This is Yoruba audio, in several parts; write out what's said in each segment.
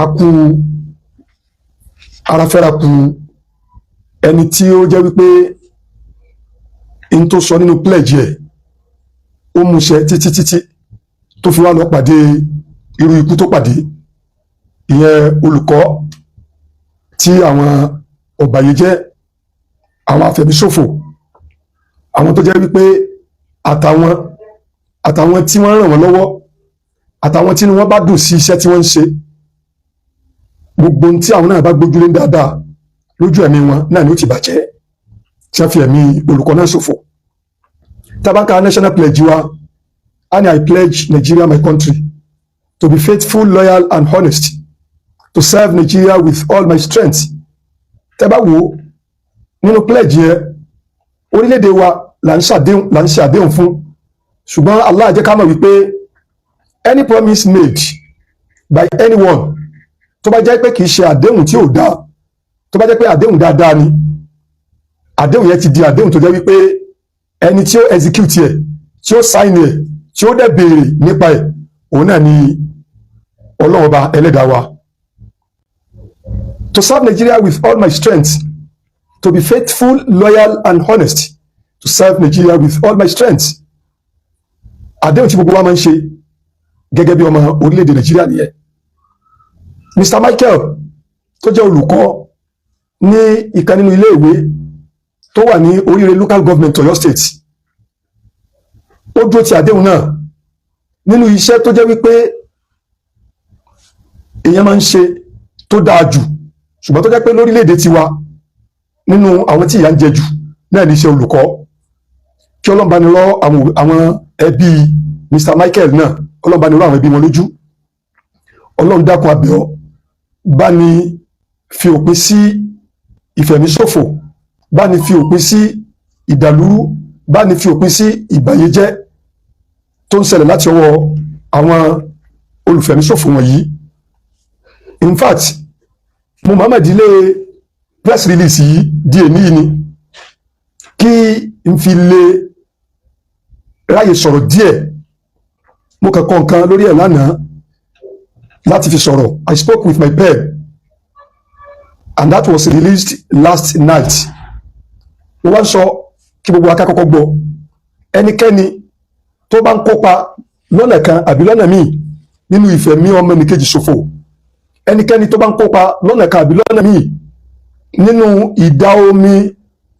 A kú ara fẹ́ra kú ẹni tí ó jẹ́ wípé n tó sọ nínú pledge ẹ̀, ó múṣẹ títí títí tó fi wá lọ pàdé irú ikú tó pàdé. Ìyẹn olùkọ́ tí àwọn ọ̀bàyéjẹ́, àwọn afẹ̀míṣòfò, àwọn tó jẹ́ wípé àtàwọn tí wọ́n ràn wọ́n lọ́wọ́, àtàwọn tí wọ́n bá dùn sí iṣẹ́ tí wọ́n ń ṣe, gbogbo ohun tí àwọn náà bá gbójúlé dáadáa lójú ẹ̀mí wọn náà ni ó ti bàjẹ́, tí wọ́n fi ẹ̀mí olùkọ́ náà ṣòfò. Tá a bá ka national pledge wa, a ní, "I pledge Nigeria, my country, to be faithful, loyal and honest, to serve Nigeria with all my strength." Tẹ́ bá wò ó nínú pledge yẹn, orílẹ̀-èdè wa là ń ṣe àdéhùn fún. Ṣùgbọ́n Allah jẹ́ ká mọ̀ wípé any promise made by anyone, tó bá jẹ́ pé kì í ṣe àdéhùn tí ò dáa, tó bá jẹ́ pé àdéhùn dáadáa ni, àdéhùn yẹn ti di àdéhùn tó jẹ́ wípé ẹni tí ó execute ẹ̀, tí ó sign ẹ̀, tí ó dẹ̀ béèrè nípa ẹ̀, òun náà ni Ọlọ́run Ọba ẹlẹ́dàá wa. To serve Nigeria with all my strength, to be faithful, loyal and honest, to serve Nigeria with all my strength. Àdéhùn tí gbogbo wa máa ń ṣe gẹ́gẹ́ bí ọmọ orílẹ̀-èdè Nàìjíríà nìyẹn. Mr. Michael, tó jẹ́ olùkọ́ ní ìkan nínú iléèwé tó wà ní Oríire Local Government, Ọ̀yọ́ State, ó dúró ti àdéhùn náà nínú iṣẹ́ tó jẹ́ wípé èèyàn máa ń ṣe tó dáa jù, ṣùgbọ́n tó jẹ́ pé lórílẹ̀-èdè tiwa, nínú àwọn tí ìyà ń jẹ jù náà ní iṣẹ́ olùkọ́. Kí Ọlọ́run bá ní rọ̀ àwọn ẹbí Mr. Michael náà, Ọlọ́run bá ní rọ̀ àwọn ẹbí wọn lójú. Ọlọ́run, dákun, a bẹ̀ ọ́, bá ní fi òpin sí ìfẹ̀míṣòfò, bá ní fi òpin sí ìdàlúrú, bá ní fi òpin sí ìbàyéjẹ́ tó ń ṣẹlẹ̀ láti ọwọ́ àwọn olùfẹ̀míṣòfò wọ̀nyí. In fact, mo Muhammad ilé press release yìí di èní yìí ni kí n fi lè ráyè sọ̀rọ̀ díẹ̀. Mo kàn kọ nǹkan lórí ẹ̀ lánàá láti fi sọ̀rọ̀. I spoke with my pen and that was released last night. Mo wá ń sọ kí gbogbo akẹ́kọ̀ọ́ gbọ́: ẹnikẹ́ni tó bá ń kópa lọ́nà kan àbí lọ́nà míì nínú ìfẹ̀mí ọmọnìkejì ṣòfò, ẹnikẹ́ni tó bá ń kópa lọ́nà kan àbí lọ́nà míì nínú ìdá omi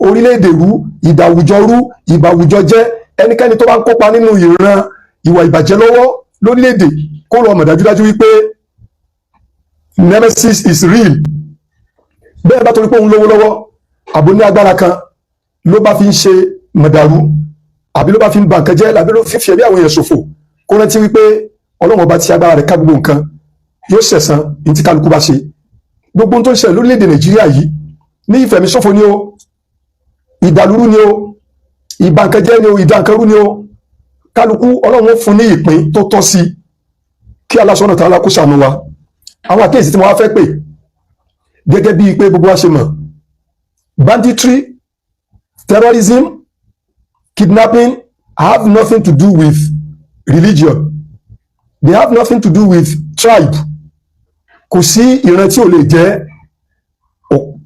orílẹ̀-èdè rú, ìdàwùjọ rú, ìbàwùjọ jẹ́, ẹnikẹ́ni tó bá ń kópa nínú ìran ìwà ìbàjẹ́ lọ́wọ́ lórílẹ̀-èdè, kó lọ mọ̀ dájúdájú wípé nemesis is real. Bẹ́ẹ̀ bá torí pé òun lówó lọ́wọ́ àbò ní agbára kan ló bá fi ń ṣe mọ̀dàrú, àbí ló bá fi ń ba nǹkan jẹ́, àbí ló fi fi ẹ̀mí àwọn èèyàn ṣòfò, kó rántí wípé Ọlọ́run Ọba tí agbára rẹ̀ ká gbogbo nǹkan yóò ṣẹ̀san ní tí kálukú bá ṣe. Gbogbo ohun tó ń ṣẹlẹ̀ lórílẹ̀‐èdè Nàìjíríà yìí ní ìfẹ̀míṣòfò ni ó, ìdàlúrú ni ó, ìbànkẹ́jẹ́ ni ó, ìdànkanrú ni ó, kálukú Ọlọ́run ó fún ní ìpín tó tọ́ sí. Kí Allah subhanahu wa ta'ala kó ṣàánú wa. Àwọn àkíyèsí tí mo wá fẹ́ pè, gẹ́gẹ́ bíi pé gbogbo wa ṣe mọ̀, banditry, terrorism, kidnapping have nothing to do with religion. They have nothing to do with tribe. Kò sí ìran tí ò lè jẹ́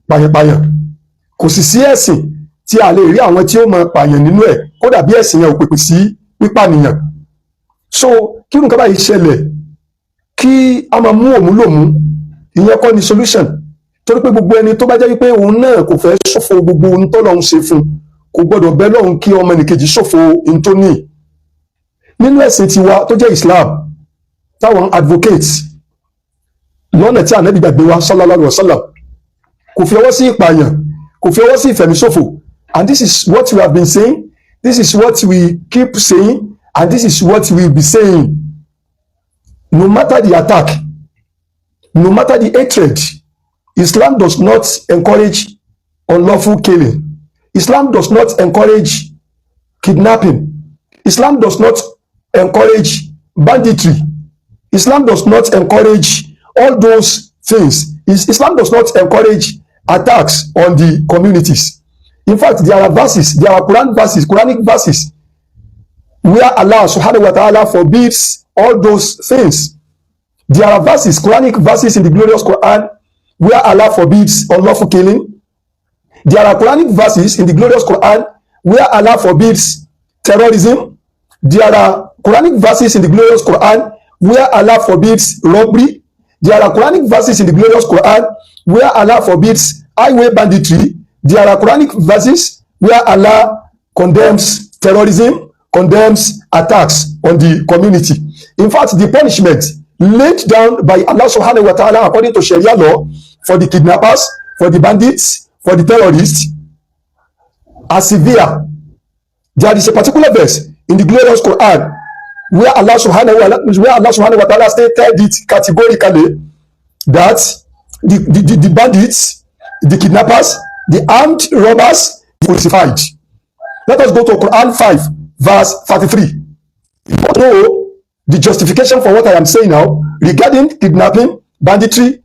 pàyànpàyàn. Kò sì sí ẹ̀sìn tí a lè rí àwọn tí ó máa pààyàn nínú ẹ̀, kódà bí ẹ̀sìn yẹn ò pèpè sí pípànìyàn. So kí nǹkan báyìí ṣẹlẹ̀, kí a máa mú òmù lòmù, ìyẹn kọ́ ni solution, torí pé gbogbo ẹni tó bá jẹ́ wípé òun náà kò fẹ́ ṣòfò gbogbo ohun tó lọ́hún ṣe fún, kò gbọ́dọ̀ bẹ́ lọ́hún kí ọmọ ẹnìkejì ṣòfò ohun tó ní. Nínú ẹ̀sìn tiwa tó jẹ́ Islam, táwọn advocates lọ́nà tí Ànábì gbàgbé wa sallallahu alaihi wasallam, kò fi ọwọ́ sí ìpààyàn, kò fi ọwọ́ sí ìfẹ̀míṣòfò. And this is what we have been saying, this is what we keep saying, and this is what we will be saying. No matter the attack, no matter the hatred, Islam does not encourage unlawful killing. Islam does not encourage kidnapping. Islam does not encourage banditry. Islam does not encourage all those things. Islam does not encourage attacks on the communities. In fact, there are verses, there are Quran verses, Quranic verses where Allah subhanahu wa ta'ala forbids all those things. There are verses, Quranic verses in the glorious Quran where Allah forbids unlawful killing. There are Quranic verses in the glorious Quran where Allah forbids terrorism. There are Quranic verses in the glorious Quran where Allah forbids robbery. There are Quranic verses in the glorious Quran where Allah forbids highway banditry. There are Quranic verses where Allah condemns terrorism, condemns attacks on the community. In fact, the punishment laid down by Allah subhanahu wa ta'ala according to Sharia law for the kidnappers, for the bandits, for the terrorists are severe. There is a particular verse in the glorious Quran where Allah subhanahu wa ta'ala stated it categorically that the bandits, the kidnappers, the armed robbers crucified. Let us go to Quran 5 verse 33. You want to know the justification for what I am saying now regarding kidnapping, banditry,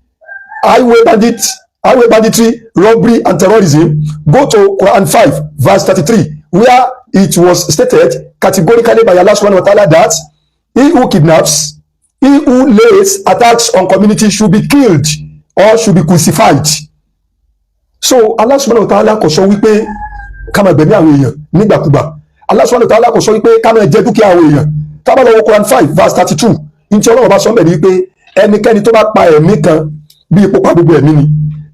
highway banditry, robbery, and terrorism? Go to Quran 5 verse 33, where it was stated categorically by Allah subhanahu wa ta'ala that he who kidnaps, he who lays attacks on community should be killed or should be crucified. So Allah subhanahu wa ta'ala kò sọ wípé ká máa gbẹ̀mí àwọn èèyàn nígbàkúgbà. Allah subhanahu wa ta'ala kò sọ wípé ká máa jẹ dúkìá àwọn èèyàn. Tá bá lọ wo Quran 5 verse 32, ní tí Ọlọ́run bá sọ mẹ́ ni wípé ẹnikẹ́ni tó bá pa ẹ̀mí kan, bí ipò pa gbogbo ẹ̀mí ni.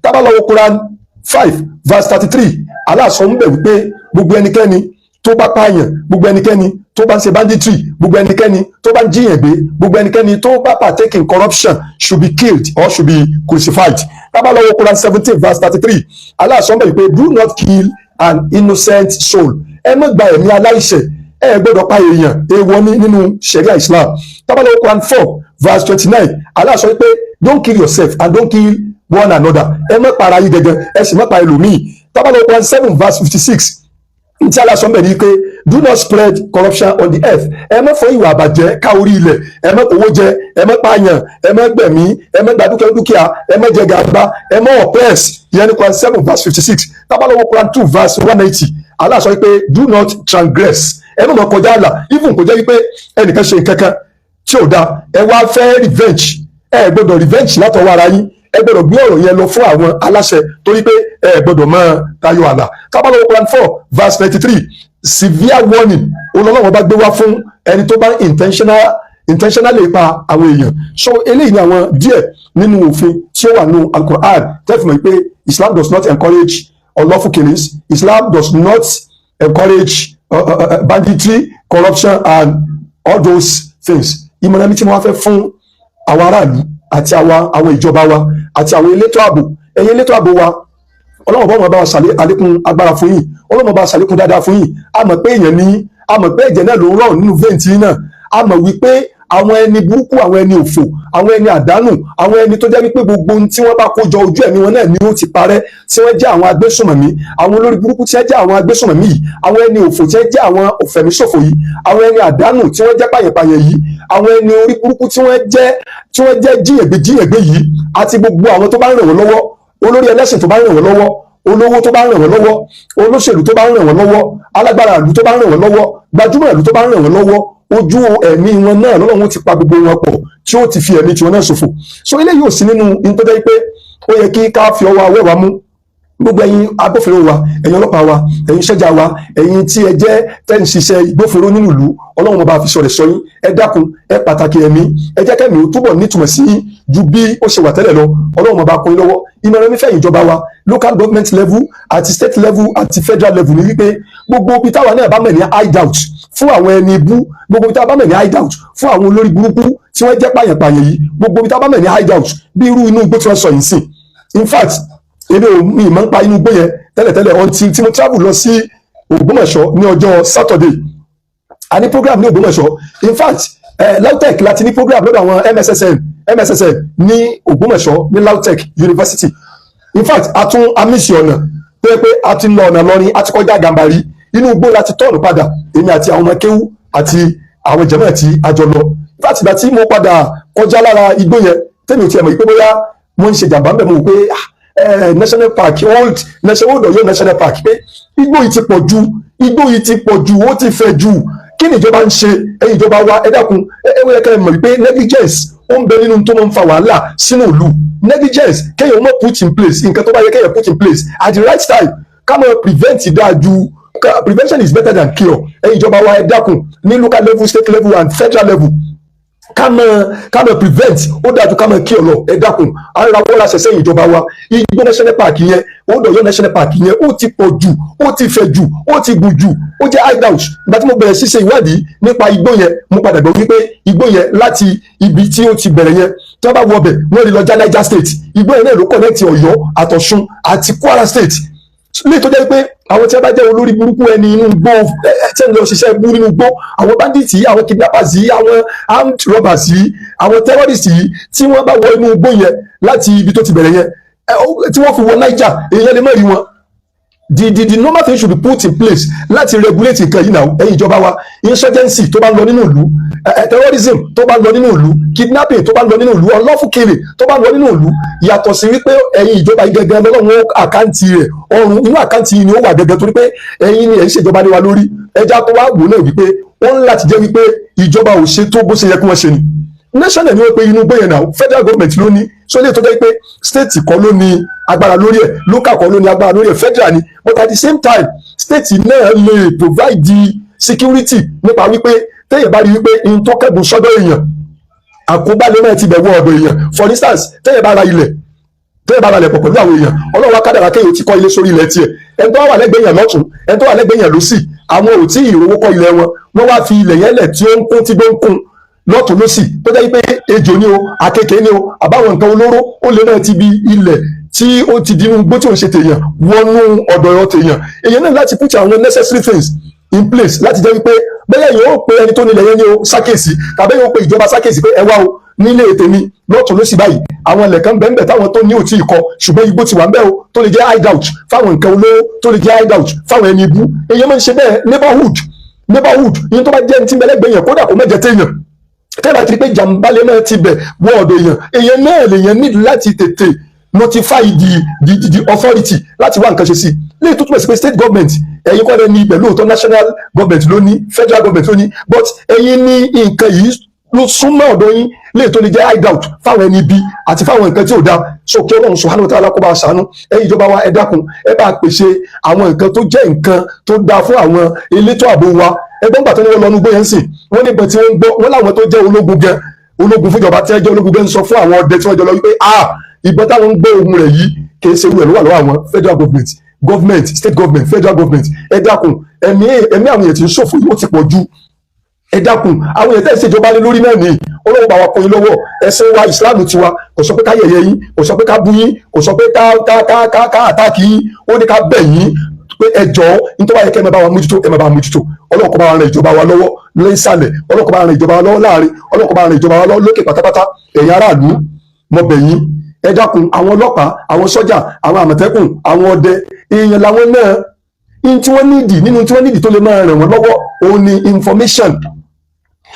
Tá bá lọ wo Quran 5 verse 33, Allah sọ ń bẹ̀ wípé gbogbo ẹnikẹ́ni tó bá pààyàn, gbogbo ẹnikẹ́ni tó bá ń ṣe banditry, gbogbo ẹnikẹ́ni tó bá ń jíyàn gbé, gbogbo ẹnikẹ́ni tó bá partake in corruption should be killed or should be crucified. Tá bá lọ wo Quran 17 verse 33, Allah sọ ń bẹ̀ wípé do not kill an innocent soul. Ẹ má gba ẹ̀mí aláìṣẹ̀, ẹ gbọ́dọ̀ pa èèyàn, èèwọ̀ ní nínú Sharia Islam. Tá bá lọ wo Quran 4 verse 29, Allah sọ wípé don't kill yourself and don't kill one another. Ẹ má para yín gẹ́gẹ́, ẹ sì má pa ẹlòmíì. Tá bá lọ wo Quran 7 verse 56, ntí Allah sọ mbẹ ni pé do not spread corruption on the earth. Ẹ má fọ́ ìwà àbàjẹ́ ká orí ilẹ̀, ẹ má kówó jẹ, ẹ má pààyàn, ẹ má gbẹ̀mí, ẹ má gba dúkìá dúkìá, ẹ má jẹ gàba, ẹ má oppress. Ìyẹn ní Quran 7 verse 56. Tá bá lọ wo Quran 2 verse 190, Allah sọ pé do not transgress. Ẹ má má kọjá àlà. Even kò jẹ́ wípé ẹnìkan ṣe nǹkan kan tí ò dáa, ẹ wá fẹ́ revenge, ẹ gbọ́dọ̀ revenge látọwọ́ ara yín. Ẹ gbọ́dọ̀ gbé ọ̀rọ̀ yẹn lọ fún àwọn aláṣẹ, torí pé ẹ gbọ́dọ̀ máa tayọ àlà. Tá bá lọ wo Quran 4 verse 93, severe warning Ọlọ́run bá gbé wá fún ẹni tó bá intentionally pa àwọn èèyàn. So eléyìí ni àwọn díẹ̀ nínú òfin tí ó wà nínú Al-Quran tẹ́ fi mọ̀ pé Islam does not encourage unlawful killings. Islam does not encourage banditry, corruption and all those things. Ìmọ̀ràn mi tí mo wá fẹ́ fún àwọn aráàlú àti àwọn ìjọba wa àti àwọn elétò ààbò, ẹ̀yin elétò ààbò wa, Ọlọ́run bá wọn bá wa ṣàlẹ̀ àlékún agbára fún yín, Ọlọ́run bá wa ṣàlékún dáadáa fún yín. A mọ̀ pé èèyàn ní, a mọ̀ pé ẹ̀jẹ̀ náà ló ń rọ̀ nínú vein tí náà. A mọ̀ wípé àwọn ẹni burúkú, àwọn ẹni òfò, àwọn ẹni àdánù, àwọn ẹni tó jẹ́ wípé gbogbo ohun tí wọ́n bá kó jọ, ojú ẹ̀mí wọn náà ni ó ti parẹ́, tí wọ́n jẹ́ àwọn agbésùnmọ̀mí, àwọn olórí burúkú tí wọ́n jẹ́ àwọn agbésùnmọ̀mí yìí, àwọn ẹni òfò tí wọ́n jẹ́ àwọn òfẹ̀míṣòfò yìí, àwọn ẹni àdánù tí wọ́n jẹ́ pàyẹ̀pàyẹ̀ yìí, àwọn ẹni orí burúkú tí wọ́n jẹ́ jíyẹ̀gbé jíyẹ̀gbé yìí, àti gbogbo àwọn tó bá ń ràn wọ́n lọ́wọ́, olórí ẹlẹ́sìn tó bá ń ràn wọ́n lọ́wọ́, olówó tó bá ń ràn wọ́n lọ́wọ́, olóṣèlú tó bá ń ràn wọ́n lọ́wọ́, alágbára ìlú tó bá ń ràn wọ́n lọ́wọ́, gbajúmọ̀ ìlú tó bá ń ràn wọ́n lọ́wọ́, ojú ẹ̀mí wọn náà lọ́lọ́run ti pa gbogbo wọn pọ̀ tí ó ti fi ẹ̀mí tiwọn náà ṣòfò. So eléyìí ò sí nínú ní tó jẹ́ pé ó yẹ kí ká fi ọwọ́ awẹ́wà mú. Gbogbo ẹ̀yin agbófinró wa, ẹ̀yin ọlọ́pàá wa, ẹ̀yin sọ́jà wa, ẹ̀yin tí ẹ jẹ́ tẹ́ ń ṣiṣẹ́ ìgbófinró nínú ìlú, Ọlọ́run ọba fi sọ̀rọ̀ sọ yín. Ẹ dákun, ẹ pàtàkì ẹ̀mí, ẹ jẹ́ kẹ́mi ó túbọ̀ nítumọ̀ sí yín ju bí ó ṣe wà tẹ́lẹ̀ lọ. Ọlọ́run ọba kún yín lọ́wọ́. Ìmọ̀ràn mi fẹ́yìn ìjọba wa, local government level àti state level àti federal level, ní wípé gbogbo ibi táwa náà bá mẹ̀ ní hideout fún àwọn ẹni ibú, gbogbo ibi táwa bá mẹ̀ ní hideout fún àwọn olórí burúkú tí wọ́n jẹ́ pàyànpàyàn yìí, gbogbo ibi táwa bá mẹ̀ ní hideout bí irú inú igbó tí wọ́n sọ yìí sìn. In fact, èmi ò mi máa ń pa inú igbó yẹn tẹ́lẹ̀tẹ́lẹ̀ until tí mo travel lọ sí Ògbómọ̀ṣọ́ ní ọjọ́ Saturday. A ní program ní Ògbómọ̀ṣọ́. In fact, LAUTECH láti ní program lọ́dọ̀ àwọn MSSN ní Ògbómọ̀ṣọ́ ní LAUTECH University. In fact, a tún amísì ọ̀nà tó yẹ pé a ti lọ ọ̀nà lọ́rin, a ti kọjá Gàmbàrí, inú igbó láti turn padà, èmi àti àwọn ọmọ kéwú àti àwọn jẹ̀mọ́ tí a jọ lọ. In fact, ìgbà tí mo padà kọjá lára igbó yẹn, tẹ́mi ò tiẹ̀ mọ̀ pé bóyá mo ń ṣe jàǹbá ń bẹ̀, mo wò pé national park, old national, Old Ọ̀yọ́ National Park, pé igbó yìí ti pọ̀ ju, igbó yìí ti pọ̀ ju, ó ti fẹ̀ jù. Kí ni ìjọba ń ṣe? Ẹ̀yin ìjọba wa, ẹ dákun, ẹ wọ́n yẹ kẹ́ ẹ mọ̀ wípé negligence Ó ń bẹ nínú tó máa ń fa wàhálà sínú ìlú. Negligence, kéèyàn mọ̀ put in place nǹkan tó bá yẹ kéèyàn put in place at the right time. Ká máa prevent dáa ju, prevention is better than cure. Ẹ̀yin ìjọba wa, ẹ dákun, ní local level, state level and federal level, ká máa prevent, ó dájú ká máa cure lọ. Ẹ dákun, à ń rawọ́ ra ṣẹ̀ṣẹ̀ ìjọba wa. Igbó national park yẹn, Old Ọ̀yọ́ National Park yẹn, ó ti pọ̀ jù, ó ti fẹ̀ jù, ó ti gùn jù, ó jẹ́ hideout. Ìgbà tí mo bẹ̀rẹ̀ sí ṣe ìwádìí nípa igbó yẹn, mo padà gbọ́ wípé igbó yẹn, láti ibi tí ó ti bẹ̀rẹ̀ yẹn, tí wọ́n bá wọ ọbẹ̀, wọ́n lè lọ já Niger State. Igbó yẹn náà ló connect Ọ̀yọ́ àtọ̀ṣun àti Kwara State, lè tó jẹ́ pé àwọn tí wọ́n bá jẹ́ olórí burúkú ẹni inú igbó tí wọ́n lọ ṣiṣẹ́ bú nínú igbó, àwọn bandits yìí, àwọn kidnappers yìí, àwọn armed robbers yìí, àwọn terrorists yìí, tí wọ́n bá wọ inú igbó yẹn láti ibi tó ti bẹ̀rẹ̀ yẹn, tí wọ́n fi wọ Niger, èèyàn lè má rí wọn. The normal thing should be put in place láti regulate nǹkan yìí náà. Ẹ̀yin ìjọba wa, insurgency tó bá ń lọ nínú ìlú, terrorism tó bá ń lọ nínú ìlú, kidnapping tó bá ń lọ nínú ìlú, unlawful killing tó bá ń lọ nínú ìlú, yàtọ̀ sí wípé ẹ̀yin ìjọba yìí gẹ́gẹ́ lọ́lọ́run account rẹ̀, ọrùn inú account yìí ni ó wà gẹ́gẹ́, torí pé ẹ̀yin ni ẹ̀ ń ṣèjọba lé wa lórí. Ẹja tó wá wò náà wípé ó ń láti jẹ́ wípé ìjọba ò ṣe tó bó ṣe yẹ kí wọ́n ṣe ni. National ni wọ́n pe inú gbé yẹn náà, federal government ló ní. So lè tó jẹ́ pé state kọ́ ló ní agbára lórí ẹ̀, local kọ́ ló ní agbára lórí ẹ̀, federal ni. But at the same time, state náà lè provide the security nípa wípé téèyàn bá rí wípé n tó kẹ́gùn sọ́dọ̀ èèyàn, àkóbá lè máa ti bẹ̀ wọ ọ̀dọ̀ èèyàn. For instance, téèyàn bá ra ilẹ̀, téèyàn bá ra ilẹ̀ pọ̀ pẹ̀lú àwọn èèyàn, Ọlọ́run wá kádàrá kéèyàn ti kọ́ ilé sórí ilẹ̀ tiẹ̀. Ẹni tó wà lẹ́gbẹ̀ẹ́ èèyàn lọ́tún, ẹni tó wà lẹ́gbẹ̀ẹ́ èèyàn lósì, àwọn ò tí ì rówó kọ́ ilẹ̀ wọn. Wọ́n wá fi ilẹ̀ yẹn lẹ̀ tí ó ń kún, tí gbó ń kún lọ́tún lósì, tó jẹ́ pé ejò ni o, àkekèé ni o, àbáwọn nǹkan olóró, ó lè náà ti bi ilẹ̀ tí ó ti di inú igbó tí ò ń ṣe tèèyàn wọnú ọ̀dọ̀ ẹ̀rọ tèèyàn. Èèyàn náà láti put àwọn necessary things in place láti jẹ́ wípé bẹ́ẹ̀ yóò pe ẹni tó nílẹ̀ yẹn ní o sákèsí, tàbí yóò pe ìjọba sákèsí pé ẹ wá o, nílé tèmi lọ́tún lósì báyìí, àwọn ilẹ̀ kan bẹ́ẹ̀ táwọn tó ní ò tí ì kọ, ṣùgbọ́n igbó ti wà ń bẹ́ẹ̀ o, tó lè jẹ́ hideout fáwọn nǹkan olóró, tó lè jẹ́ hideout fáwọn ẹni ibú. Èèyàn máa ń ṣe bẹ́ẹ̀. Neighborhood yìí, tó bá jẹ́ ẹni tí ń bẹ lẹ́gbẹ̀ẹ́ yẹn, kódà kó mẹ́jẹ téèyàn, tẹ́lá ti rí pé jàǹbá lè máa ti bẹ̀ wọ ọ̀dọ̀ èèyàn, èèyàn náà lèèyàn need láti tètè notify the authority láti wá nǹkan ṣe sí. Léyìí tó túmọ̀ sí pé state government, ẹ̀yin kọ́ lẹ ní pẹ̀lú òótọ́, national government ló ní, federal government ló ní, but ẹ̀yin ní nǹkan yìí ló súnmọ́ ọ̀dọ̀ yín, léyìí tó lè jẹ́ hideout fáwọn ẹni ibi àti fáwọn nǹkan tí ò dáa. So kí Ọlọ́run subhanahu wa ta'ala kó bá a ṣàánú. Ẹ̀yin ìjọba wa, ẹ dákun, ẹ bá pèsè àwọn nǹkan tó jẹ́ nǹkan tó dáa fún àwọn elétò ààbò wa. Ẹgbọ́n gbà tó ní wọ́n lọ nugbó yẹn sìn, wọ́n ní ìbọn tí wọ́n ń gbọ́, wọ́n láwọn tó jẹ́ ológun gan, ológun fúnjọba tí wọ́n jẹ́ ológun gan ń sọ fún àwọn ọdẹ tí wọ́n jọ lọ wípé, ah, ìbọn táwọn ń gbọ́ ohun rẹ̀ yìí, kì í ṣe irú ẹ̀ ló wà lọ́wọ́ àwọn. Federal government, state government, federal government, ẹ dákun, ẹ̀mí àwọn èèyàn tí ń ṣòfò yìí, ó ti pọ̀ ju. Ẹ dákun, àwọn èèyàn tẹ́ ẹ̀ ṣèjọba lé lórí náà nìyí, Ọlọ́run bá wa kọ́ yín lọ́wọ́. Ẹ̀sìn wa, Ìsìláàmù tiwa, kò sọ pé ká yẹ̀yẹ́ yín, kò sọ pé ká bú yín, kò sọ pé ká attack yín. Ó ní ká bẹ̀ yín pé ẹ jọ̀ọ́, nítorí wáyé kẹ́ ẹ máa bá wa mójútó, ẹ máa bá wa mójútó. Ọlọ́run kó bá wa ran ìjọba wa lọ́wọ́ lẹ́sàlẹ̀, Ọlọ́run kó bá wa ran ìjọba wa lọ́wọ́ láàrin, Ọlọ́run kó bá wa ran ìjọba wa lọ́wọ́ lókè pátápátá. Ẹ̀yin aráàlú, mo bẹ̀ yín, ẹ dákun. Àwọn ọlọ́pàá, àwọn sọ́jà, àwọn àmọ̀tẹ́kùn, àwọn ọdẹ, èèyàn làwọn náà. In tí wọ́n nídìí nínú tí wọ́n nídìí tó lè máa ràn wọ́n lọ́wọ́, òun ni information.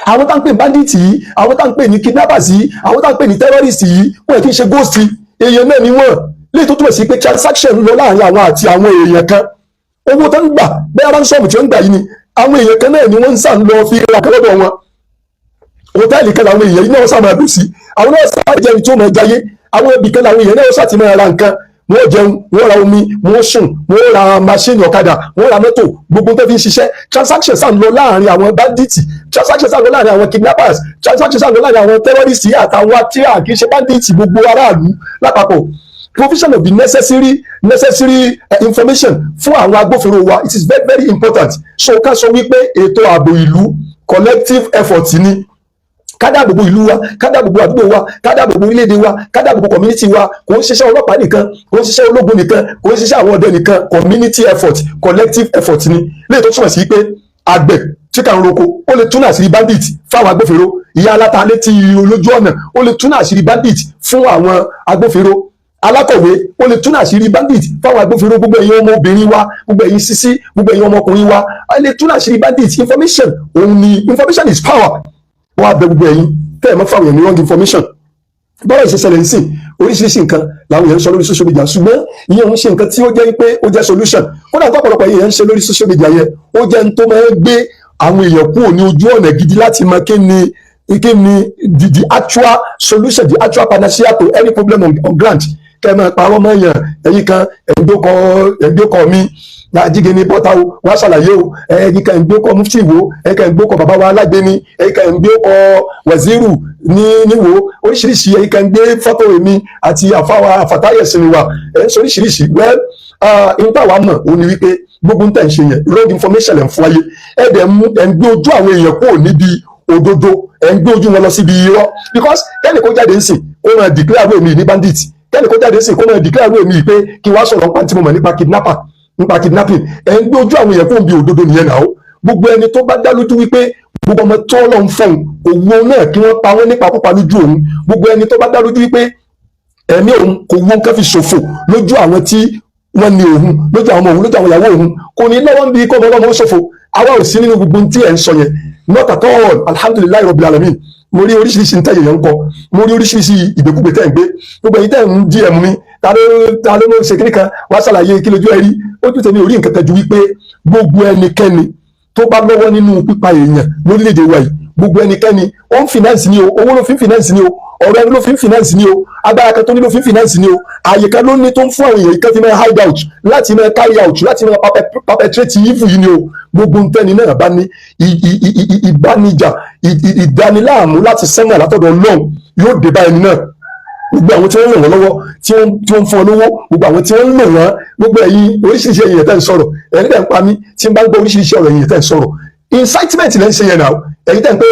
Àwọn tá ń pè bandit yìí, àwọn tá ń pè ní kidnappers yìí, àwọn tá ń pè ní terrorist yìí, wọ́n kì í ṣe ghost, èèyàn náà ni wọ́n. Léyìí tó túmọ̀ sí pé transaction ń lọ láàrin àwọn àti àwọn èèyàn kan. Owó tó ń gbà, bẹ́ẹ̀ ransom tí wọ́n ń gbà yìí ni, àwọn èèyàn kan náà ni wọ́n ń sàn lọ fi ra kan lọ́dọ̀ wọn. Hòtẹ́ẹ̀lì kan làwọn èèyàn yìí náà sábà lò sí, àwọn náà sábà jẹun tí ó máa jayé. Àwọn ibì kan làwọn èèyàn náà sáà ti máa ra nǹkan. Wọ́n jẹun, wọ́n ra omi, wọ́n sùn, wọ́n ra machine ọ̀kadà, wọ́n ra mọ́tò, gbogbo tó fi ń ṣiṣẹ́. Transaction sáà ń lọ láàrin àwọn bandits, transaction sáà ń lọ láàrin àwọn kidnappers, transaction sáà ń lọ láàrin àwọn terrorists àtàwọn tí a kì í ṣe bandits, gbogbo aráàlú lápapọ̀. Provision of the necessary information fún àwọn agbófinró wa, it is very, very important. So ká sọ wípé ètò ààbò ìlú, collective effort ni. Ká dáàbòbò ìlú wa, ká dáàbòbò àdúgbò wa, ká dáàbòbò orílẹ̀-èdè wa, ká dáàbòbò community wa, kò ń ṣiṣẹ́ ọlọ́pàá nìkan, kò ń ṣiṣẹ́ ológun nìkan, kò ń ṣiṣẹ́ àwọn ọdẹ nìkan. Community effort, collective effort ni. Léyìí tó túmọ̀ sí pé àgbẹ̀ tí kà ń roko, ó lè tún àṣírí bandit fáwọn agbófinró. Ìyá aláta létí olójú ọ̀nà, ó lè tún àṣírí bandit fún àwọn agbófinró. Alákọ̀wé, ó lè tún àṣírí bandit fáwọn agbófinró. Gbogbo ẹ̀yin ọmọbìnrin wa, gbogbo ẹ̀yin sísí, gbogbo ẹ̀yin ọmọkùnrin wa, a lè tún àṣírí bandit. Information òun ni, information is power. Wọ́n á bẹ gbogbo ẹ̀yin tẹ́ ẹ̀ mọ́ fáwọn èèyàn ní wrong information. Bọ́lá ìṣẹ̀ṣẹ̀lẹ̀ ń sìn, oríṣiríṣi nǹkan làwọn èèyàn ń sọ lórí social media, ṣùgbọ́n ìyẹn ń ṣe nǹkan tí ó jẹ́ pé ó jẹ́ solution. Kódà tó ọ̀pọ̀lọpọ̀ èèyàn ń ṣe lórí social media yẹn, ó jẹ́ ń tó máa ń gbé àwọn èèyàn kúrò ní ojú ọ̀nà gidi láti mọ kí ni Kí ni the actual solution, the actual panacea to any problem on ground? Kẹ́ ẹ máa parọ́ mọ́ èèyàn. Ẹ̀yin kan, ẹ̀ ń gbé kọ mi Ajígini bọ́ta o, wá ṣàlàyé o. Ẹ̀yin kan, ẹ̀ ń gbé kọ Mufti Ìwó. Ẹ̀yin kan, ẹ̀ ń gbé kọ bàbá wa Alágbéni. Ẹ̀yin kan, ẹ̀ ń gbé kọ Waziri ní níwò oríṣiríṣi. Ẹ̀yin kan, ń gbé fọ́tò èmi àti àfáwà àfàtáyẹ̀sìn wa. Ẹ̀ ń sọ oríṣiríṣi. Well, n táwa mọ̀ òun ni wípé gbogbo ń tẹ̀ ń ṣe yẹn, wrong information lẹ̀ ń fún ayé. Ẹ̀ dẹ̀ mú ẹ̀ ń gbé ojú àwọn èèyàn kúrò níbi òdodo, ẹ̀ ń gbé ojú wọn lọ síbi irọ́, because kẹ́ni kó jáde ń sìn, kó máa declare àwọn èmi ní bandit. Kẹ́ni kó jáde ń sìn, kó máa declare àwọn èmi pé kí wàá sọ̀rọ̀ nípa tí mo mọ̀ nípa kidnapper, nípa kidnapping. Ẹ̀ ń gbé ojú àwọn èèyàn kúrò níbi òdodo nìyẹn náà. Gbogbo ẹni tó bá dá lójú wípé gbogbo ọmọ tó lọ ń fọ̀hún òwò náà, kí wọ́n pa wọ́n nípa púpa lójú òun. Gbogbo ẹni tó bá dá lójú wípé ẹ̀mí òun kò wọ́n kán fi ṣòfò lójú àwọn tí wọ́n ní òun, lójú àwọn ọmọ òun, lójú àwọn ìyàwó òun, kò ní lọ́wọ́ ń bí kọ́ ọmọ ọlọ́mọ ó ṣòfò. Àwa ò sí nínú gbogbo tí ẹ̀ ń sọ yẹn, not at all. Alhamdulillahi rabbil alamin. Mo rí oríṣiríṣi ń tẹ̀yẹ̀ ń kọ, mo rí oríṣiríṣi ìgbèkúgbè tẹ̀ ń gbé. Gbogbo èyí tẹ̀ ń DM mi, ta ló ń ṣe kíní kan, wá ṣàlàyé kí lójú ẹ rí. Ojú tèmi ò rí nǹkan kan ju wípé gbogbo ẹnikẹ́ni tó bá lọ́wọ́ nínú pípa èèyàn lórílẹ̀‐èdè wa yìí, gbogbo ẹnikẹ́ni, ó ń finance ní o, owó ló fi ń finance ní o, ọ̀rọ̀ ẹni ló fi ń finance ní o, agbára kan tó ní ló fi ń finance ní o, ààyè kan ló ní tó ń fún àwọn èèyàn kan fi máa hide out, láti máa carry out, láti máa perpetrate evil yìí ni o. Gbogbo ntẹ́ni náà bá ní ìbánijà, ìdániláàmú láti sẹ́wọ̀n látọ̀dọ̀ Ọlọ́run yóò dé bá ẹni náà. Gbogbo àwọn tí wọ́n ràn wọ́n lọ́wọ́, tí wọ́n ń fún ọ lówó, gbogbo àwọn tí wọ́n ń lò wọ́n, gbogbo ẹ̀yin oríṣiríṣi ẹ̀yin tẹ́ ń sọ̀rọ̀, ẹ̀yin tẹ́ ń pa mí, tí ń bá gbọ́ oríṣiríṣi ọ̀rọ̀, ẹ̀yin tẹ́ ń sọ̀rọ̀, incitement lẹ́ ń ṣe yẹn náà. Ẹ̀yin tẹ́ ń pé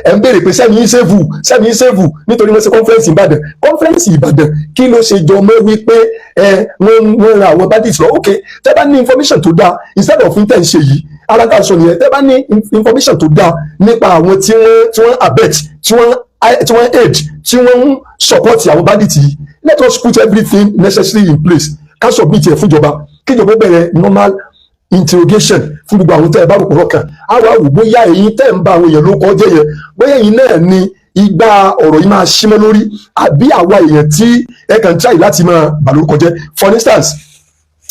ẹ ń béèrè pé sẹ́mi yín safe, sẹ́mi yín safe, nítorí wọ́n ṣe conference Ìbàdàn. Conference Ìbàdàn, kí ló ṣe jọ mọ́ wípé ẹ wọ́n ra àwọn bandits lọ? Ok, tẹ́ bá ní information tó dáa, instead of tẹ́ ń ṣe yìí, ara tá a sọ nìyẹn. Tẹ́ bá ní information tó dáa nípa àwọn tí wọ́n abet, tí wọ́n aid, tí wọ́n ń support àwọn bandits yìí, let us put everything necessary in place, ká submit ẹ̀ fúnjọba, kíjọba bẹ̀rẹ̀ normal interrogation fún gbogbo àwọn tẹ́ ẹ bá rò pọ̀rọ̀ kan. Á wá wò bóyá èyí tẹ́ ń bá àwọn èèyàn ló kọ́ jẹ́ yẹn, bóyá èyí náà ni igba ọ̀rọ̀ yìí máa ṣímọ́ lórí, àbí àwa èèyàn tí ẹ kàn try láti máa bà lórúkọ jẹ́. For instance,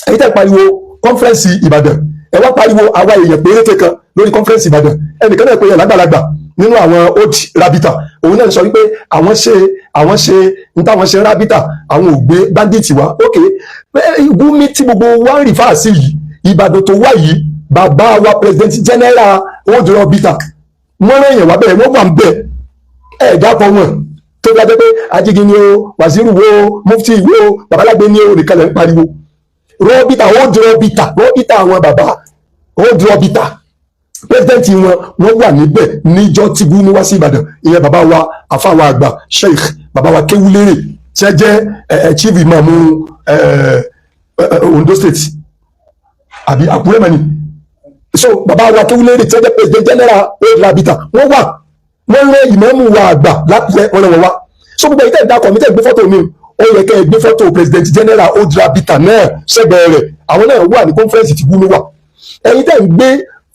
èyí tẹ́ ń pariwo conference Ìbàdàn, ẹ wá pariwo àwa èèyàn péréte kan lórí conference Ìbàdàn. Ẹnìkan náà pé yẹn lágbàlagbà nínú àwọn old rabita, òun náà sọ wípé àwọn ṣe n táwọn ṣe rabita, àwọn ò gbé bandit wá. Ok, Gumi tí gbogbo wa ń refer sí yìí, Ìbàdàn tó wá yìí, bàbá wa president general old rabita, wọ́n rán èèyàn wá bẹ́ẹ̀, wọ́n wà ń bẹ̀. Ẹ̀ dápọ̀ wọn tó bí wá jẹ́ pé Ajígini o, Wàzírù wo, Mufti wo, Babalágbé ní o nìkan lẹ̀ ń pariwo. Rọ́bìtà, old rabita, rọ́bìtà, àwọn bàbá old rabita, president wọn, wọ́n wà níbẹ̀ níjọ́ tí Gumi wá sí Ìbàdàn. Ìyẹn bàbá wa, àfàwà àgbà, sheikh, bàbá wa Kéwúlérè, tí ẹ jẹ́ chief imam Ondo State àbí Àkúrẹ́ mẹ́ni. So bàbá wa Kéwúlérè tí ẹ jẹ́ president general old rabita, wọ́n wà. Wọ́n rán ìmáàmù wa àgbà lápẹ́, wọ́n rán wọn wá. So gbogbo ìtẹ́ ìdákọ̀ mi, tẹ́ gbé fọ́tò mi, ó yẹ kẹ́ ẹ gbé fọ́tò president general old rabita náà sẹ́gbẹ̀ẹ́ rẹ̀. Àwọn náà wà ní conference tí Gumi wà. Ẹ̀yin tẹ́ ń gbé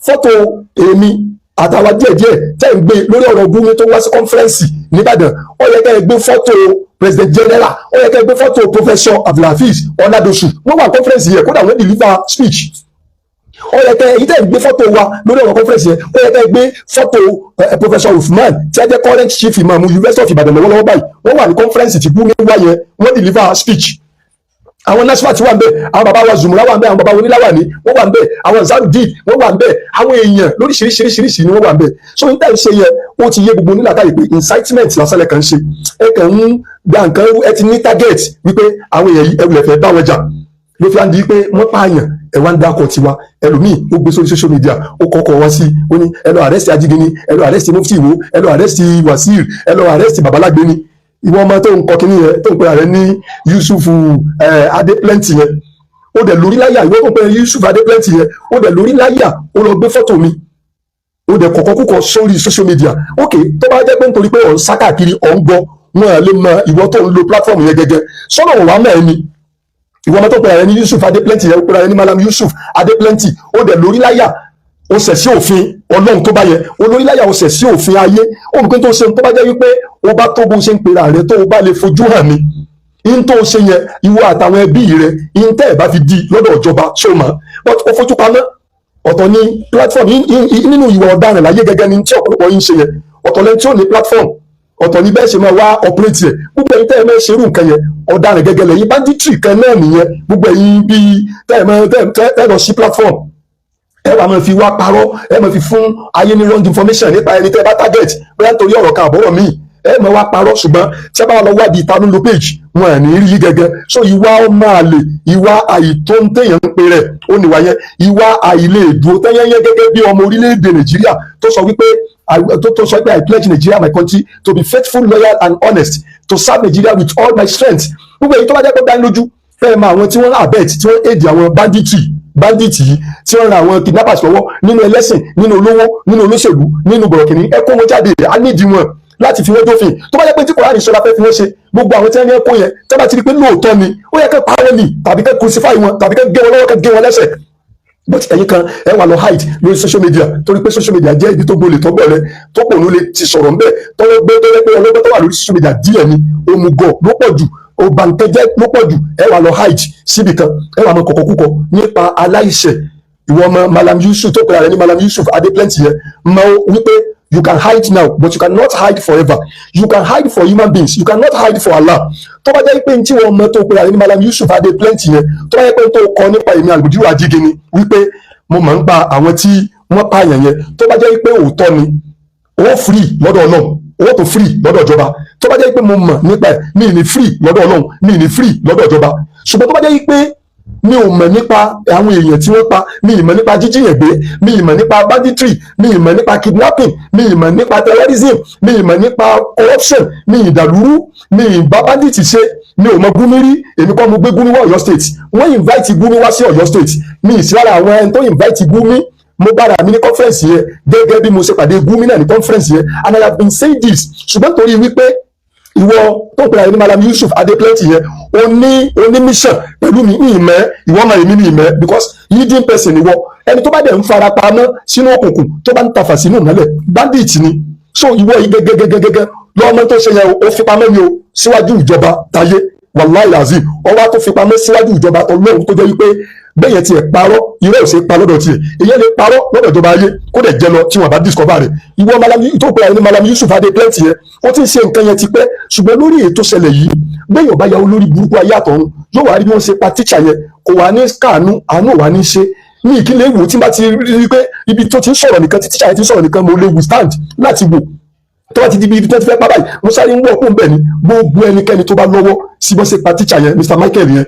fọ́tò èmi àtàwa díẹ̀díẹ̀, tẹ́ ń gbé lórí ọ̀rọ̀ Gumi tó wá sí conference nìbàdàn, ó yẹ kẹ́ ẹ gbé fọ́tò president general, ó yẹ kẹ́ ẹ gbé fọ́tò Professor Abdulhafiz Ọládọ̀sù. Wọ́n wà conference yẹn, kódà wọ́n deliver speech. Ó yẹ kẹ́ èyí tẹ́ ń gbé fọ́tò wa lórí ọ̀rọ̀ conference yẹn, ó yẹ kẹ́ ẹ gbé fọ́tò Professor Usman tí ẹ jẹ́ current chief imam University of Ibadan lọ́wọ́lọ́wọ́ báyìí. Wọ́n wà ní conference tí Gumi wá yẹn, wọ́n deliver speech. Àwọn nasfat wà ń bẹ, àwọn baba wa Zumura wà ń bẹ, àwọn baba wa oníláwà ní wọ́n wà ń bẹ, àwọn Zarudin wọ́n wà ń bẹ, àwọn èèyàn lóríṣiríṣiríṣiríṣi ni wọ́n wà ń bẹ. So ní táyì ṣe yẹ, ó ti yé gbogbo onílàkàyè pé incitement lásán lẹ kàn ń ṣe. Ẹ kàn ń gba nǹkan rú. Ẹ ti ní target wípé àwọn èèyàn yìí, ẹ wulẹ̀ fẹ́ bá wọn jà, ló fi á di pé wọ́n pààyàn, ẹ wá ń dákọ̀ tiwa. Ẹlòmíì, ó gbé sórí social media, ó kọ́kọ́ wá sí, ó ní ẹ lọ arrest Ajígini, ẹ lọ arrest Mufti Ìwó, ẹ lọ arrest Wasir, ẹ lọ arrest Babalágbéni. Ìwọ ọmọ tó ń kọ kínní yẹn, tó ń pè rẹ ní Yusuf Adéplenty yẹn, ó dẹ̀ lórí láyà. Ìwọ tó ń pè Yusuf Adéplenty yẹn, ó dẹ̀ lórí láyà, ó lọ gbé fọ́tò mi, ó dẹ̀ kọ̀kọ́ kúkọ sórí social media. Ok, tó bá jẹ́ pé nítorí pé ọ̀ ń sá káàkiri, ọ̀ ń gbọ́, wọn à lè mọ ìwọ tó ń lo platform yẹn gẹ́gẹ́ sọ́nà wọ́n wá mọ́ ẹni. Ìwọ ọmọ tó pè rẹ ní Yusuf Adéplenty yẹn, ó pè rẹ ní Malam Yusuf Adéplenty, ó dẹ̀ lórí láyà, ó ṣẹ̀ sí òfin Ọlọ́run tó bá yẹ. Olórí láyà, ó ṣẹ̀ sí òfin ayé. Ó mọ̀ pé tó ṣe, tó bá jẹ́ wípé ó bá tó bó ṣe ń pera rẹ, tó o bá lè fojú hàn mí, in tó ṣe yẹn, ìwọ àtàwọn ẹbí rẹ, in tẹ́ ẹ̀ bá fi di lọ́dọ̀ ìjọba, ṣó mọ̀? But ó fojú pamọ́. Ọ̀tọ̀ ní platform nínú ìwà ọ̀daràn láyé gẹ́gẹ́ ni tí ọ̀pọ̀lọpọ̀ yín ṣe yẹn. Ọ̀tọ̀ lẹ́ni tí ó ní platform, ọ̀tọ̀ ní bẹ́ẹ̀ ṣe máa wá operate ẹ̀. Gbogbo ẹ̀yin tẹ́ ẹ máa ṣerú nǹkan yẹn, ọ̀daràn gẹ́gẹ́ lẹ́yìn, banditry kan náà nìyẹn. Gbogbo ẹ̀yin bíi tẹ́ ẹ máa tẹ́ ẹ lọ sí platform, ẹ wà máa fi wá parọ́, ẹ máa fi fún ayé ní wrong information nípa ẹni tẹ́ ẹ bá target, bóyá nítorí ọ̀rọ̀ kan àbọ̀rọ̀ míì, ẹ máa wá parọ́. Ṣùgbọ́n tí a bá lọ wádìí ìta ló page wọn à ní rí gẹ́gẹ́. So ìwà ọmọ àlè, ìwà àìtó ń téèyàn ń pe rẹ̀ ó níwà yẹn, ìwà àìlè dúró tẹ́yẹ́yẹ́ gẹ́gẹ́ bí ọmọ orílẹ̀-èdè Nàìjíríà tó sọ wípé tó sọ pé, "I pledge Nigeria, my country, to be faithful, loyal and honest, to serve Nigeria with all my strength." Gbogbo èyí tó bá jẹ́ pé dání lójú fẹ́ẹ́ mọ àwọn tí wọ́n abet, tí wọ́n aid àwọn bandit yìí, tí wọ́n ran àwọn kidnappers lọ́wọ́, nínú ẹlẹ́sìn, nínú olówó, nínú olóṣèlú, nínú bọ̀rọ̀kìnní, ẹ kó wọn jáde. Á nídìí wọn láti fi wọ́n dófin. Tó bá jẹ́ pé tí Kòránì sọ la fẹ́ fi wọ́n ṣe, gbogbo àwọn tí wọ́n ní ẹ̀kọ́ yẹn, tí wọ́n bá ti rí pé lóòótọ́ ni, ó yẹ kẹ́ pa wọ́n ni, tàbí kẹ́ crucify wọn, tàbí kẹ́ gé wọn lọ́wọ́, kẹ́ gé wọn lẹ́sẹ̀. But ẹ̀yin kan, ẹ wà lọ hide lórí social media, torí pé social media jẹ́ ibi tó gbolè, tó gbọ̀lẹ̀, tó pònú lè ti sọ̀rọ̀ ńbẹ̀, tọ́wọ́ gbé, tó yẹ pé ọlọ́gbẹ́ tó wà lórí social media díẹ̀ ni, òmùgọ̀ ló pọ̀ jù, òbànkẹ́jẹ́ ló pọ̀ jù. Ẹ wà lọ hide síbi kan, ẹ wà mọ kọ̀kọ́ kúkọ nípa aláìṣẹ̀. Ìwọ ọmọ Malam Yusuf tó pera rẹ̀ ní Malam Yusuf Adéplenty yẹn, mọ wípé you can hide now, but you cannot hide forever. You can hide for human beings, you cannot hide for Allah. Tó bá jẹ́ pé tí wọ́n mọ tó pera rẹ̀ ní Malam Yusuf Adéplenty yẹn, tó bá jẹ́ pé tó kọ nípa èmi Àlùbùdíwà Ajígini wípé mo mọ̀ ń pa àwọn tí wọ́n pààyàn yẹn, tó bá jẹ́ pé òótọ́ ni, ó free lọ́dọ̀ Ọlọ́run, owó tó free lọ́dọ̀ ìjọba. Tó bá jẹ́ pé mo mọ̀ nípa ẹ̀, mi ní free lọ́dọ̀ Ọlọ́run, mi ní free lọ́dọ̀ ìjọba. Ṣùgbọ́n tó bá jẹ́ pé mi ò mọ̀ nípa àwọn èèyàn tí wọ́n pa, mi ì mọ̀ nípa jíjíyàn gbé, mi ì mọ̀ nípa banditry, mi ì mọ̀ nípa kidnapping, mi ì mọ̀ nípa terrorism, mi ì mọ̀ nípa corruption, mi ì dàlúrú, mi ì bá bandit ṣe, mi ò mọ Gumi rí, èmi kọ́ mo gbé Gumi wá Ọ̀yọ́ State, wọ́n invite Gumi wá sí Ọ̀yọ́ State, mi ì sí lára àwọn ẹni tó invite Gumi. Mo bára mi ní conference yẹn gẹ́gẹ́ bí mo ṣe pàdé Gumi náà ní conference yẹn, and I have been saying this. Ṣùgbọ́n torí wípé ìwọ tó ń pè ní Malam Yusuf Adéplenty yẹn, o ní mission pẹ̀lú mi, ní ìmẹ́ ìwọ ọmọ èmi ní ìmẹ́, because leading person ìwọ, ẹni tó bá dẹ̀ ń fara pamọ́ sínú òkùnkùn, tó bá ń tafà sínú ìmọ́lẹ̀, bandit ni. So ìwọ yìí gẹ́gẹ́gẹ́gẹ́gẹ́ lọ́mọ tó ṣe yẹn, o fi pamọ́ ni o síwájú ìjọba tayé. Wàláì azim, ọwọ́ tó fi pamọ́ síwájú ìjọba Ọlọ́run, tó jẹ́ wípé bẹ́ẹ̀ yẹn tiẹ̀ parọ́, irọ́ ò ṣe pa lọ́dọ̀ tiẹ̀. Èyàn lè parọ́ lọ́dọ̀ ìjọba ayé, kó dẹ̀ jẹ́ lọ tí wọ́n bá discover rẹ̀. Ìwọ Malam tó pè é ní Malam Yusuf Adéplenty yẹn, ó ti ń ṣe nǹkan yẹn ti pẹ́. Ṣùgbọ́n lórí ètò ṣẹlẹ̀ yìí, bẹ́ẹ̀ yóò bá ya olórí burúkú ayé àtọ̀run, yóò wá rí bí wọ́n ṣe pa tíṣà yẹn, kò wá ní káànú, àánú wà ní ṣe ní ìkílẹ̀ wò. Tí n bá ti rí pé ibi tó ti ń sọ̀rọ̀ nìkan, tí tíṣà yẹn ti ń sọ̀rọ̀ nìkan, mo lè withstand láti wò. Tó bá ti di ibi tó ti fẹ́ pa báyìí, mo sáré ń wọ̀ kó ń bẹ̀ ni. Gbogbo ẹnikẹ́ni tó bá lọ́wọ́ sí bọ́ ṣe pa tíṣà yẹn, Mr Michael yẹn,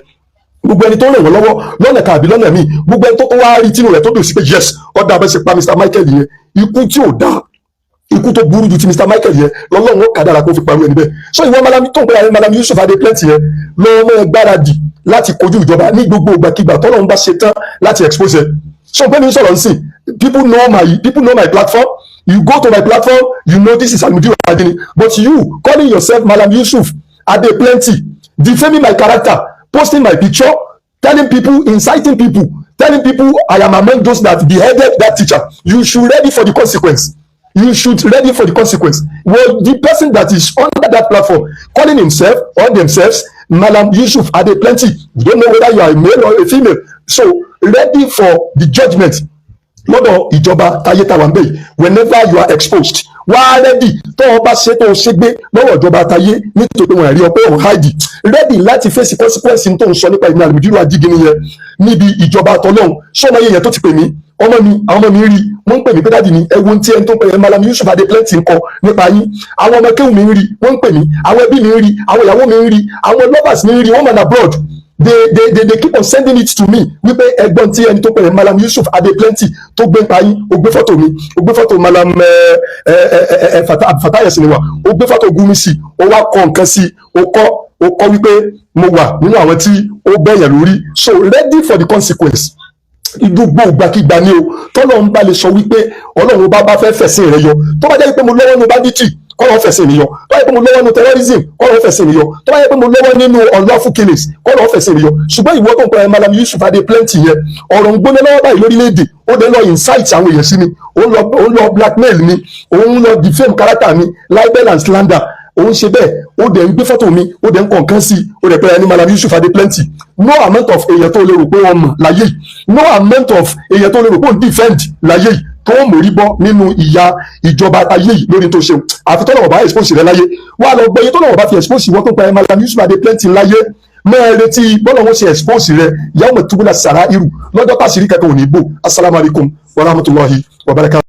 gbogbo ẹni tó ràn wọ́n lọ́wọ́ lọ́nà kan àbí lọ́nà míì, gbogbo ẹni tó tó wá rí tínú rẹ̀ tó dùn sí pé yes, ọ̀dà bẹ́ ṣe pa Mr Michael yẹn, ikú tí ò dáa, ikú tó burú ju ti Mr Michael yẹn lọ́lọ́run ó kàdára kó fi parú ẹni bẹ́ẹ̀. So ìwọ Malam tó ń pè é Malam Yusuf Adéplenty yẹn, lọ́wọ́ mọ́ gbáradì láti kojú ìjọba ní gbogbo ìgbàkigbà tọ́lọ́run bá ṣe tán láti expose ẹ. So pé mi sọ̀rọ̀ nsìn, people know my platform. You go to my platform, you know this is Almudiru Adini. But you calling yourself Malam Yusuf Adeplenty, defaming my character, posting my picture, telling people, inciting people, telling people I am among those that beheaded that teacher, you should ready for the consequence. You should ready for the consequence. Well, the person that is under that platform calling himself or themselves Malam Yusuf Adeplenty, you don't know whether you are a male or a female, so ready for the judgment lọ́dọ̀ ìjọba táyé táwa ń bẹ̀ yìí. Whenever you are exposed, wá ready. Tó o bá ṣe tó o ṣe gbé lọ́wọ́ ìjọba táyé nítorí pé wọ́n rí ọ pé òun hide, ready láti face consequence tó ń sọ nípa ìmọ̀ Àlùmídìrú Ajígini yẹn níbi ìjọba àtọ́lọ́hún. Sọmọ yẹn tó ti pè mí, ọmọ mi, àwọn ọmọ mi rí, wọ́n ń pè mí pé, "Daddy mi, ẹ wo tí ẹni tó ń pè é Malam Yusuf Adéplenty ń kọ nípa yín." Àwọn ọmọ kéwù mi ń rí, wọ́n ń pè mí. Àwọn ẹbí mi ń rí, àwọn ìyàwó mi ń rí, àwọn lovers mi ń rí, wọ́n mọ̀ abroad, they keep on sending it to me wípé ẹ̀gbọ́n tí ẹni tó pè é Malam Yusuf Adéplenty tó gbé ń pa yín. Ó gbé fọ́tò mi, ó gbé fọ́tò Malam ẹ ẹ ẹ ẹ Fatai Siniwa, ó gbé fọ́tò Gumi sí, ó wá kọ nǹkan sí, ó kọ wípé mo wà nínú àwọn tí ó bẹ̀yẹ̀ lórí. So ready for the consequence. Gbogbo ìgbàkigbà ni o tọ́lọ́run bá lè sọ wípé Ọlọ́run bá fẹ́ fẹ̀sìn rẹ yọ. Tó bá jẹ́ pé mo lọ́wọ́ nínú banditry, kọ́lọ́run fẹ̀sìn mi yọ. Tó bá jẹ́ pé mo lọ́wọ́ nínú terrorism, kọ́lọ́run fẹ̀sìn mi yọ. Tó bá jẹ́ pé mo lọ́wọ́ nínú unlawful killings, kọ́lọ́run fẹ̀sìn mi yọ. Ṣùgbọ́n ìwọ tó ń pẹ́ Malam Yusuf Adéplenty yẹn, ọ̀rọ̀ ń gbóná lọ́wọ́ báyìí lórílẹ̀‐èdè, ó dé lọ incite àwọn èèyàn sí mi, ó ń lọ blackmail mi, ó ń lọ defame character mi, libel and slander. Òun ṣe bẹ́ẹ̀, ó dẹ̀ ń gbé fọ́tò mi, ó dẹ̀ ń kọ̀ nǹkan sí i, ó dẹ̀ pẹ́ra ní Malam Yusuf Adé Plenty. No amount of èèyàn tó lè rò pé wọ́n mọ̀ láyé yìí, no amount of èèyàn tó lè rò pé òun defend láyé yìí, tó mórí bọ́ nínú ìyà ìjọba ayé yìí lórí tó ṣeun, àfi tọ́lọ́wọ̀ bá expose rẹ láyé. Wà lọ gbọ́ iye tọ́lọ́wọ̀ bá fi expose wọ́n tó pa Malam Yusuf Adé Plenty láyé. Máa retí bọ́lá wọn ṣe expose rẹ. Yawma tubula sarairu, lọ́jọ́ tàṣírí kankan ò ní bò. Asalaamualeykum wa rahmatulahi wa barakatuh.